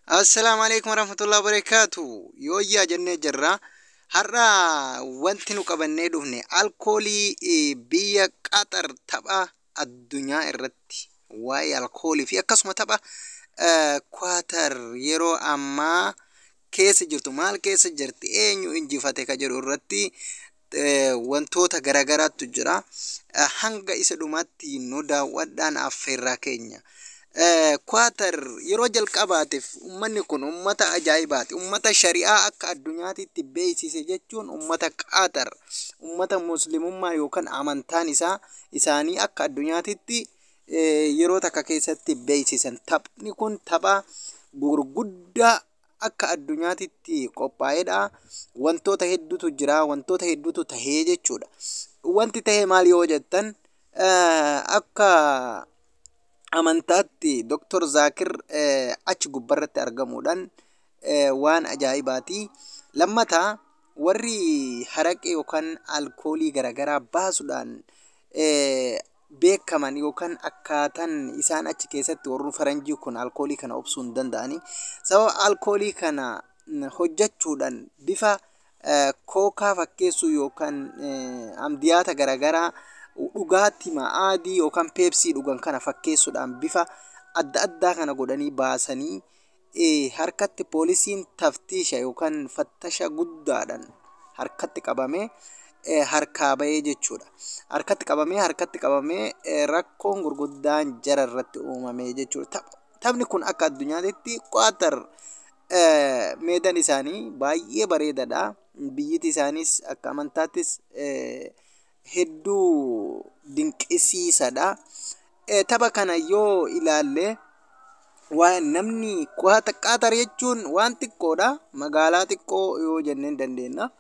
Assalaamu alaikum warahmatullahi wabarakaatu. Yooyyaa jennee jirra. Har'a wanti nu qabannee dhufne alkoolii biyya Qaxar tapha addunyaa irratti waa'ee alkoolii fi akkasuma tapha Kwaatar yeroo ammaa keessa jirtu maal keessa jirti, eenyu injifate ka jedhu irratti wantoota garaagaraatu jira. Hanga isa dhumaatti nu daawwadhaan affeerraa keenya. Kwaatar yeroo jalqabaatiif uummanni kun uummata ajaa'ibaati. Uummata shari'aa akka addunyaatitti beeksise jechuun uummata Qaatar. Uummata muslimummaa yookaan amantaan isaa isaanii akka addunyaatitti yeroo takka keessatti beeksisan. Taphni kun tapha gurguddaa akka addunyaatitti qophaa'edha. Wantoota hedduutu jira, wantoota hedduutu tahee jechuudha. Wanti tahe maal yoo jettan, akka amantaatti Dr. Zaakir achi gubbarratti argamuudhaan waan ajaa'ibaati. Lammataa, warri haraqee yookaan alkoolii garaagaraa baasuudhaan beekaman yookaan akkaataan isaan achi keessatti warri faranjii kun alkoolii kana obsuu hin danda'ani. Sababa alkoolii kana hojjechuudhaan bifa kookaa fakkeessuu yookaan amdiyaata garaagaraa dhugaatii ma'aadii yookaan peepsii dhugan kana fakkeessuudhaan bifa adda addaa kana godhanii baasanii harkatti poolisiin taftiisha yookaan fattasha guddaadhaan harkatti qabamee harkaa bahee jechuudha. Harkatti qabamee rakkoon gurguddaan jara irratti uumamee jechuudha. Taphni kun akka addunyaatti Qaatar meedan isaanii baay'ee bareedaadha. Biyyiti isaaniis akka amantaattis hedduu dinqisiisadha. Tapha kana yoo ilaalle, waan namni Qaatar jechuun waan xiqqoodha. Magaalaa xiqqoo yoo jennee dandeenya.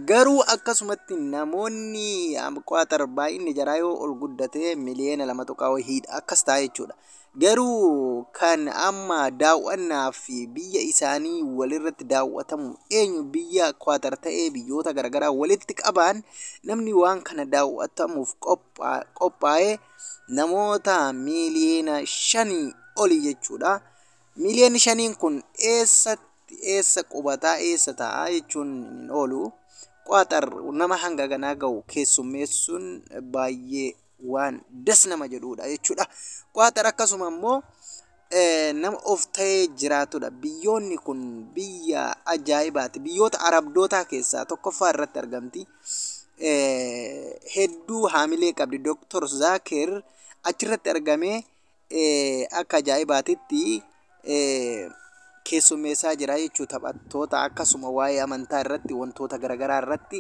Garuu akkasumatti namoonni Qaatar baay'inni jaraa yoo ol guddate miliyoona 2 tuqaa wayiidha, akkas ta'a jechuudha. Garuu kan amma daawwannaa fi biyya isaanii walirratti daawwatamu eenyu, biyya Qaatar ta'ee biyyoota garaagaraa walitti qaban, namni waan kana daawwatamuuf qophaa'e namoota miliyoona 5 oli jechuudha. Miliyoonni 5n kun eessatti, eessa qubataa, eessa taa'aa jechuun hin oolu. Qaatar nama hanga kanaa gahu keessummeessuun baay'ee waan das nama jedhudha jechuudha. Qaatar akkasuma immoo nama of ta'ee jiraatudha. Biyyoonni kun biyya ajaa'ibaati. Biyyoota Arabdootaa keessaa tokkoffaa irratti argamti. Hedduu haamilee qabdi. Dooktor Zaakir achirratti argamee akka ajaa'ibaatitti keessummeessaa jira jechuudha taphattoota, akkasuma waa'ee amantaa irratti wantoota garaagaraa irratti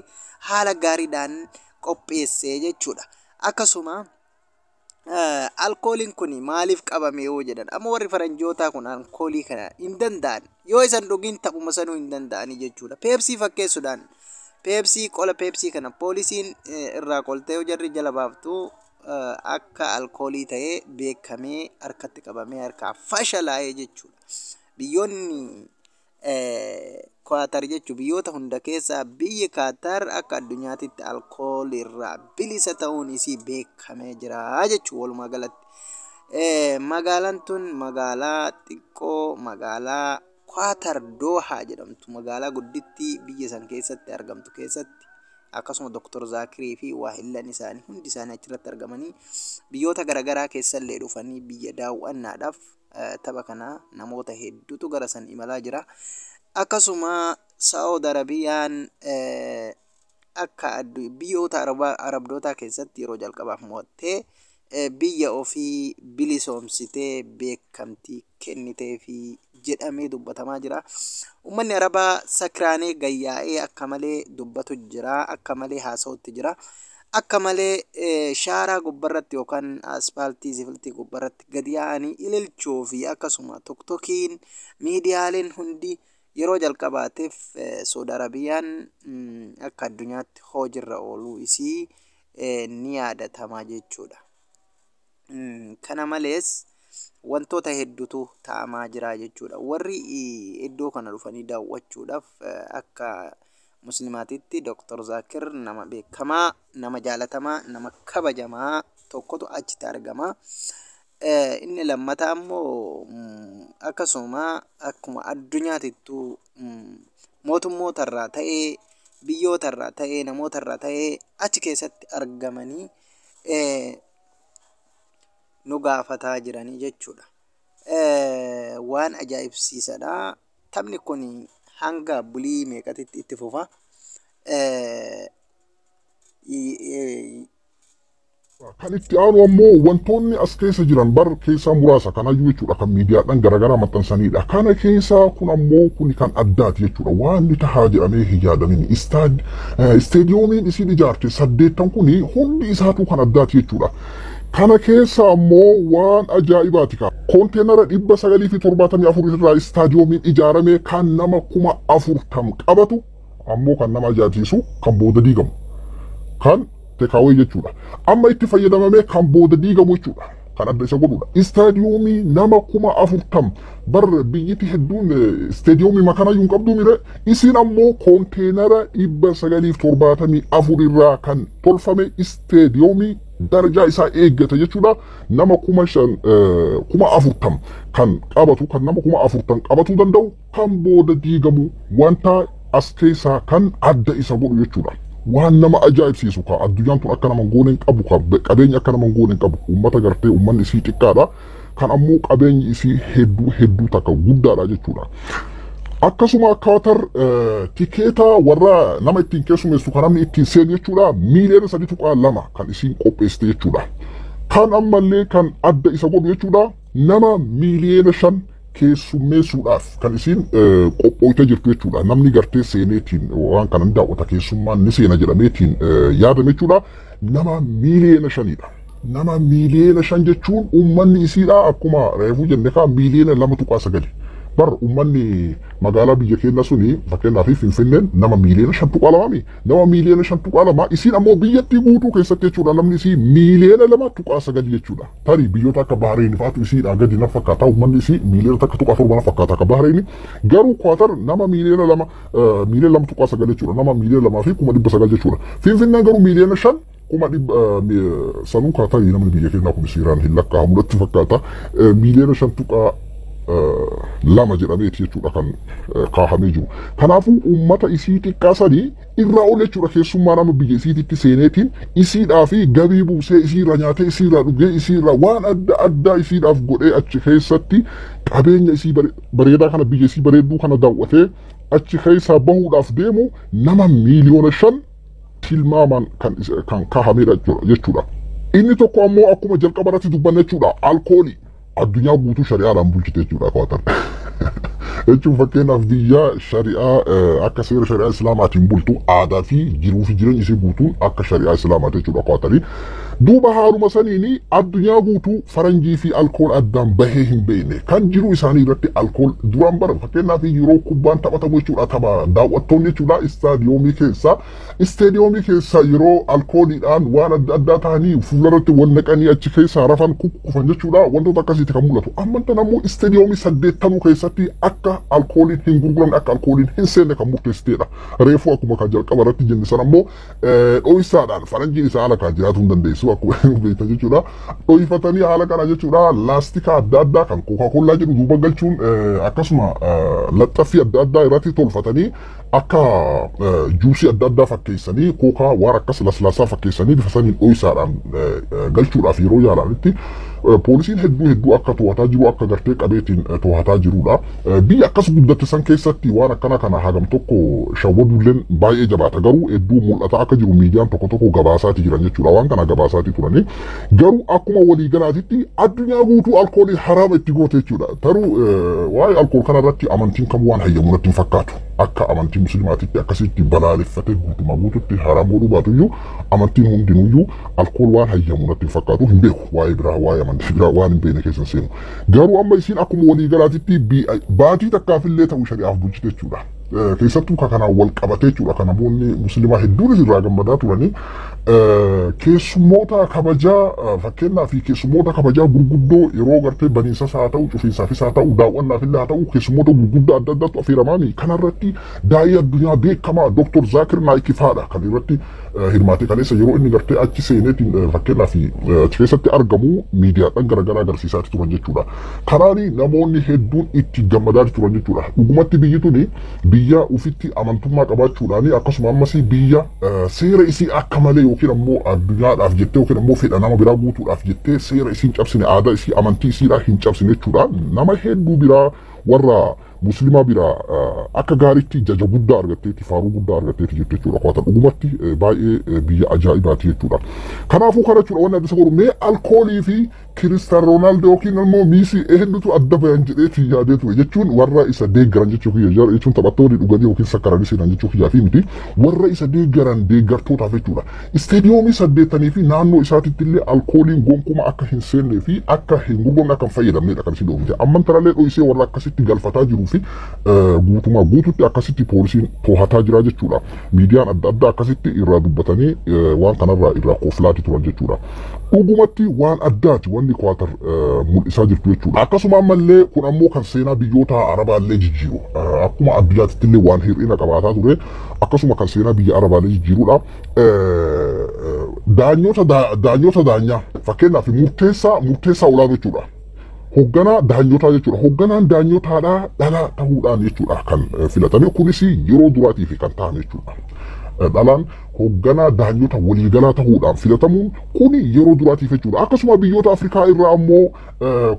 haala gaariidhaan qopheessee jechuudha. Akkasuma alkooliin kun maaliif qabame yoo jedhan, amma warri faranjootaa kun alkoolii kana hin danda'an, yoo isan dhugin taphuma sanuu hin danda'anii jechuudha. Peepsii fakkeessuudhaan, peepsii qola peepsii kana poolisiin irraa qoltee yoo jarri jala baaftu akka alkoolii ta'ee beekamee harkatti qabamee harkaa fashalaa'ee jechuudha. Biyyoonni Kwaatar jechuun biyyoota hunda keessaa biyyi Kaatar akka addunyaatitti alkoolii irraa bilisa ta'uun isii beekamee jira jechuudha walumaa galatti. Magaalaan tun magaalaa xiqqoo, magaalaa Kwaatar Doohaa jedhamtu, magaalaa guddittii biyya san keessatti argamtu keessatti akkasuma Dooktor Zaakirii fi waahillan isaanii hundi isaanii achirratti argamanii, biyyoota garaagaraa keessallee dhufanii biyya daawwannaadhaaf tapha kana namoota hedduutu gara san imalaa jira. Akkasuma Saa'ud Arabiyaan akka biyyoota Arabdootaa keessatti yeroo jalqabaaf mo'attee biyya ofii bilisoomsitee beekamtii kenniteefi jedhamee dubbatamaa jira. Uummanni Arabaa sakraanee gayyaa'ee akka malee dubbatu jira. Akka malee haasa'utti jira. Akka malee shaaraa gubbarratti yookaan aspaaltii sifiltii gubbarratti gadi yaa'anii ililchuu fi akkasuma toktokiin miidiyaaleen hundi yeroo jalqabaatiif Saudi Arabiyaan akka addunyaatti hojiirra ooluu isii ni yaadatama jechuudha. Kana malees wantoota hedduutu ta'amaa jira jechuudha. Warri iddoo kana dhufanii daawwachuudhaaf akka musliimaatitti Dooktor Zaakir nama beekamaa, nama jaalatamaa, nama kabajamaa tokkotu achitti argama. Inni lammataa immoo akkasuma akkuma addunyaatittuu mootummootarraa ta'ee, biyyootarraa ta'ee, namootarraa ta'ee achi keessatti argamanii nu gaafataa jiranii jechuudha. Waan ajaa'ibsiisadha. Taphni kun hanga bulii meeqatitti itti fufa? Kan itti aanu ammoo wantoonni as keessa jiran bar keessaa muraasa kanayyuu jechuudha kan miidiyaadhaan garaagaraa maxxansanidha. Kana keessaa kun ammoo kun kan addaati jechuudha. Waan ni tahaa jedhamee hin yaadamin. Isteediyoomiin isiin ijaarte 8 kun hundi isaatu kan addaati jechuudha. Kana keessa ammoo waan ajaa'ibaati ka. Konteenara 974 irraa istaadiyoomiin ijaarame kan nama 40,000 qabatu ammoo kan nama ajaa'ibsiisu kan booda diigamu. Kan tekaawee jechuudha. Amma itti fayyadamamee kan booda diigamu jechuudha. Kan adda isa godhudha. Istaadiyoomii nama 40,000 bar biyyiti hedduun istaadiyoomii makanayyuu hin qabdu mire, isiin ammoo konteenara 974 irraa kan tolfame istaadiyoomii darajaa isaa eeggate jechuudha. Nama 5,000, 40,000 kan qabatu, kan nama 40,000 qabatuu danda'u kan booda diigamu wanta as keessaa kan adda isa godhu jechuudha. Waan nama ajaa'ibsiisu ka addunyaan tun akka nama hin goone hin qabu, ka qabeenya akka nama hin goone hin qabu. Uummata gartee uummanni isii xiqqaadha. Kan ammoo qabeenyi isii hedduu hedduu takka guddaadha jechuudha. Akkasuma Kaatar tikeeta warra nama ittiin keessummeessu kan namni ittiin seenu jechuudha miiliyoona 3.2 kan isiin qopheessite jechuudha. Kan ammallee kan adda isa godhu jechuudha nama miiliyoona 5 keessummeessuudhaaf kan isiin qophooytee jirtu jechuudha. Namni gartee seeneetiin waan kana ni daawwata, keessummaan ni seena jedhameetiin yaadame jechuudha. Nama miiliyoona 5dha. Nama miiliyoona 5 jechuun uummanni isiidha akkuma reefuu jenne kaa miiliyoona 2.9. Bar uummanni magaalaa biyya keenya suni fakkeenyaaf Finfinneen nama miiliyoona 5.2 mi? Nama miiliyoona 5.2, isiin ammoo biyyattii guutuu keessatti jechuudha namni isii miiliyoona 2.9 jechuudha. Tarii biyyoota akka Bahareen fa'aatu isiidhaa gadi na fakkaata, uummanni isii miiliyoona 1.7 na fakkaata akka Bahareeni. Garuu Kwaatar nama miiliyoona 2, miiliyoona 2.9 jechuudha, nama miiliyoona 2 fi 900,000 jechuudha. Finfinneen garuu miiliyoona 5 kuma dhibba sanuu tarii namni biyya keenyaa kun seeraan hin lakkaa'amu natti fakkaata. Miiliyoona 5.2 jedhameeti jechuudha kan kaahamee jiru. Kanaafuu uummata isii xiqqaa sanii irraa ol jechuudha keessummaa nama biyya isiititti seeneetiin isiidhaa fi gabii buusee, isiirra nyaatee, isiirraa dhugee, isiirraa waan adda addaa isiidhaaf godhee, achi keessatti qabeenya isii bareedaa kana, biyya isii bareedduu kana daawwatee achi keessaa bahuudhaaf deemu nama miiliyoona 5 tilmaamaan kan kaahamedha jechuudha. Inni tokko ammoo akkuma jalqaba irratti dubbanne jechuudha, alkoolii addunyaa guutuu shari'aadhaan bulchite jechuudha Kwaatar. Jechuun fakkeenyaaf biyya shari'aa, akka seera shari'aa islaamaatiin bultu, aadaa fi jiruu fi jireenya isii guutuun akka shari'aa islaamaati jechuudha Kwaatarii. Duuba haaluma saniini addunyaa guutuu faranjii fi alkool addaan bahee hin beekne kan jiru isaanii irratti alkool duraan bara fakkeenyaaf yeroo kubbaan taphatamu jechuudha, tapha daawwattoonni jechuudha, istaadiyoomii keessa yeroo alkooliidhaan waan adda addaa ta'anii fuularratti wal naqanii achi keessaa rafan, kukkufan jechuudha, wantoota akkasiiti kan mul'atu. Amma tan ammoo istaadiyoomii 80 keessatti akka alkooliin hin gurguramne, akka alkooliin hin seenne kan murteessiteedha. Reefuu akkuma kan jalqaba irratti jenne sana ammoo dho'isaadhaan faranjiin isaa haala kan jiraatu hin dandeessu akkuma beektan jechuudha. Dho'ifatanii haala kana jechuudha laastika adda addaa kan Coca-Cola jedhu duuba galchuun, akkasuma laxxaffii adda addaa irratti tolfatanii, akka juusii adda addaa fakkeessanii, kookaa waan akkas laslaasaa fakkeessanii bifa saniin dho'isaadhaan galchuudhaaf yeroo yaalanitti poolisiin hedduu hedduu akka to'ataa jiru, akka gartee qabeetiin to'ataa jirudha. Biyya akkas guddatte san keessatti waan akkana kana hagam tokko shawwaduulleen baay'ee jabaata, garuu hedduu mul'ataa akka jiru miidiyaan tokko tokko gabaasaati jiran jechuudha, waan kana gabaasaati turani. Garuu akkuma waliigalaatitti addunyaa guutuu alkoolii haraama itti goote jechuudha. Taruu waa'ee alkool kana irratti amantiin kamuu waan hayyamu natti hin fakkaatu. Akka amantii musliimaatitti akkasitti balaaleffatee guutumaa guututti haraam godhuu baatuyyuu, amantiin hundinuyyuu alkool waan hayyamu natti hin fakkaatu. Hin beeku, waa'ee biraa, waa'ee amantii biraa waan hin beekne keessa hin seenu. Garuu amma isiin akkuma waliigalaatitti baatii takkaafillee ta'u shari'aaf bulchite jechuudha. Keessattuu kanaan wal qabatee jechuudha kan namoonni musliimaa hedduunis irraa gammadaa turanii keessummoota kabajaa fakkeenyaaf keessummoota kabajaa gurguddoo yeroo gartee baniinsas haa ta'u cufiinsaafis haa ta'u daawwannaafillee haa ta'u keessummoota gurguddaa adda addaatu affeeramaani kanarratti daa'ii addunyaa beekamaa Dr. Zaakir Naayik faadha kan irratti hirmaatee kaleessa yeroo inni gartee achi seeneetiin fakkeenyaaf achi keessatti argamu miidiyaadhaan garaagaraa agarsiisaa turan jechuudha. Kanaani namoonni hedduun itti gammadaa turan jechuudha. Dhugumatti biyyi tuni biyya ofitti amantummaa qabaachuudhaan akkasuma ammas biyya seera isii akka malee yookiin ammoo addunyaadhaaf jettee yookiin ammoo fedha nama biraa guutuudhaaf jettee seera isii hin cabsine aadaa isii amantii isiidhaa hin cabsine jechuudha. Nama hedduu biraa warra musliimaa biraa akka gaariitti jaja guddaa argatteetti faaruu guddaa argatteetti jirti jechuudha. Kwaatar dhugumatti baay'ee biyya ajaa'ibaati jechuudha. Kanaafuu kana jechuudha wanni adda isa godhu mee alkoolii fi Kiristiyaano Roonaaldoo yookiin immoo Miisii eenyutu adda bayan jedheeti yaadee ture jechuun warra isa deeggaran jechuu kiyya jechuun taphattoonni dhuganii yookiin sakkaranii seenan jechuu kiyyaa fi miti warra isa deeggaran deeggartootaaf jechuudha. Isteediyoomii 8 fi naannoo isaatitti illee alkooliin gonkumaa akka hin seennee fi akka hin gurguramne akka hin fayyadamnedha kan isin dhoofte. Amman tanallee dho'isee warra akkasitti galfataa jiruu fi guutumaa guututti akkasitti poolisiin to'ataa jira jechuudha. Miidiyaan adda addaa akkasitti irraa dubbatanii waan kanarraa irraa koflaati turan jechuudha. Dhugumatti waan addaati wanni Kwaatar mul'isaa jirtu jechuudha. Akkasuma ammallee kun ammoo kan seenaa biyyoota Arabaallee jijjiiru. Akkuma addunyaatti illee waan hir'ina qabaataa ture akkasuma kan seenaa biyya Arabaallee jijjiirudha. Daanyota daanyaa fakkeenyaaf murteessaa olaanoo jechuudha. Hoogganaa daanyotaa jechuudha. Hoogganaan daanyotaadhaa dhala ta'uudhaan jechuudha kan filatame. Kunis yeroo duraatiif kan ta'an jechuudha. Dhalaan hoogganaa daanyota waliigalaa ta'uudhaan filatamuun kuni yeroo duraatiif jechuudha. Akkasuma biyyoota Afrikaa irraa ammoo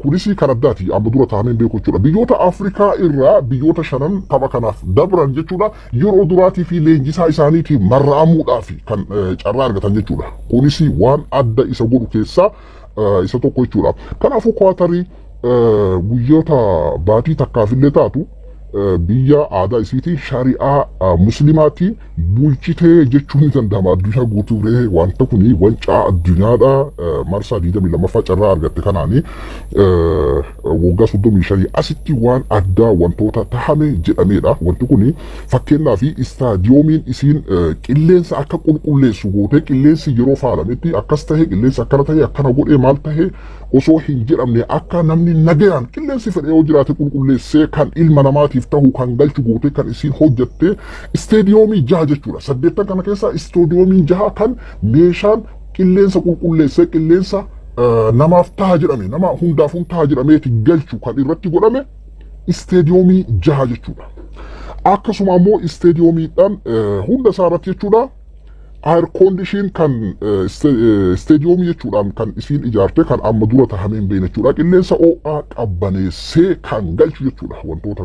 kunis kan addaati. Amma dura taa'amee beeku jechuudha. Biyyoota Afrikaa irraa biyyoota 5 tapha kanaaf dabran jechuudha. Yeroo duraatiif leenjisaa isaaniitiin marra'amuudhaaf kan carraa argatan jechuudha. Kunis waan adda isa godhu keessaa isa tokko jechuudha. Kanaafuu Kwaatarii guyyoota baatii takkaafillee taatu biyya aadaa isiitiin shari'aa muslimaatiin bulchitee jechuun ni danda'ama. Addunyaa guutuu ree wanta kuni wancaa addunyaadha marsaa 22ffaa carraa argatte kanaani waggaa 35 asitti waan addaa wantoota tahame jedhamedha. Wanti kuni fakkeenyaaf istaadiyoomiin isiin qilleensa akka qulqulleessu gootee qilleensi yeroo faalametti akkas tahe qilleensi akkana tahe akkana godhee maal tahe osoo hin jedhamne akka namni nagayaan qilleensi fedhe yoo jiraate qulqulleessee kan ilma namaatiif ta'u kan galchu gootee kan isiin hojjatte isteediyoomii 6 jechuudha. 8 kana keessa isteediyoomiin 6 kan meeshaan qilleensa qulqulleessee qilleensa namaaf taha jedhame nama hundaafuu taha jedhameeti galchu kan irratti godhame isteediyoomii 6 jechuudha. Akkasuma ammoo isteediyoomiidhaan hunda isaa irratti jechuudha. Air condition kan isteediyoomii jechuudhaan kan isiin ijaarte kan amma dura tahamee hin beekne jechuudha. Qilleensa ho'aa qabbaneessee kan galchu jechuudha. Wantoota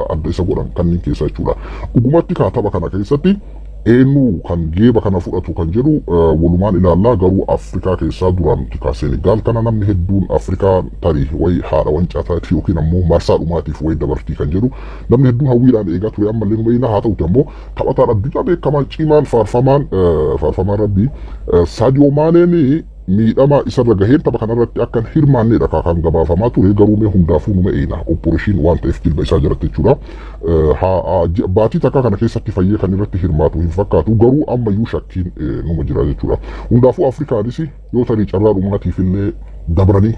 adda isa godhan kanneen keessa jechuudha. Dhugumatti tapha kana keessatti eenyu kan geeba kana fudhatu kan jedhu walumaan ilaallaa garuu Afrikaa keessaa duraan tika Senegaal kana namni hedduun Afrikaa tarii wayi haadha wancaa taati yookiin ammoo marsaa dhumaatiif wayi dabartii kan jedhu namni hedduun hawwiidhaan eegaa ture ammallee numa ina haa ta'uti ammoo taphataan addunyaa beekamaan cimaan faarfamaan rabbii Sadio Maaneen miidhama isarra gaheen tapha kanarratti akka hirmaannedha kan gabaafamaa ture garuu mee hundaafuu numa eena operation waan ta'eef jilba isaa jalatti jechuudha. Baatii takka kana keessatti fayyee kan irratti hirmaatu hin fakkaatu garuu ammayyuu shakkiin numa jira jechuudha. Hundaafuu Afrikaanis yoo tarii carraa dhumaatiif illee dabranii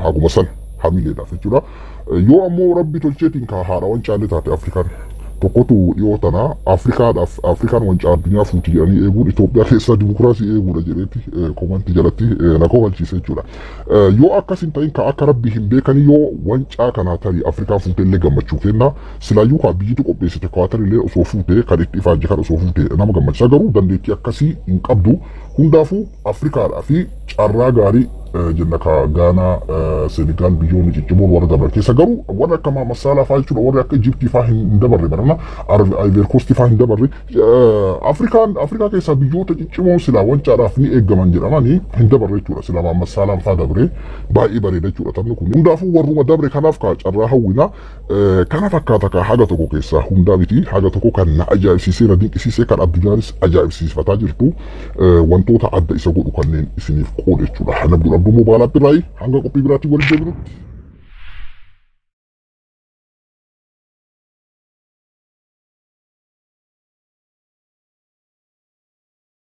haguma san hamileedhaaf jechuudha. Yoo ammoo rabbi tolcheetiin ka haadha wancaalee taate Afrikaan tokkotu dhiyoo tana Afrikaadhaaf Afrikaan wancaa addunyaa fuuti jedhanii eeguun Itoophiyaa keessaa dimokiraasii eeguudha jedheeti komantii jalatti na kofalchiise jechuudha. Yoo akkas hin ta'in ka akka rabbi hin beekani yoo wancaa kanaa tarii Afrikaan fuutee illee gammachuu kenna silaayyuu ka biyyitu qopheessite Kwaatar illee osoo fuutee kan itti ifaajje kan osoo fuutee nama gammachiisa garuu dandeettii akkasii hin qabdu hundaafuu Afrikaadhaa fi carraa gaarii jenna ka Gaanaa Senegaal biyyoonni ciccimoon warra dabran keessa garuu warra akka Masaalaa fa'aa jechuudha warri akka Ijiptii fa'aa hin dabarre barana Ivory Coast fa'aa hin dabarre Afrikaa keessaa biyyoota ciccimoon silaa wancaadhaaf ni eeggaman jedhamanii hin dabarre jechuudha silaa Masaalaan fa'aa dabre baay'ee bareeda jechuudha taphni kun hundaafuu warruma dabre kanaaf ka carraa hawwina kana fakkaata ka haga tokko keessaa hundaa miti haga tokko kan na ajaa'ibsiisee na dinqisiisee kan addunyaanis ajaa'ibsiifataa jirtu wantoota adda isa godhu kanneen isiniif qoode jechuudha. Nabdul Abduu Mobaalaa Birraayi hanga qophii biraatti waliin deebinutti.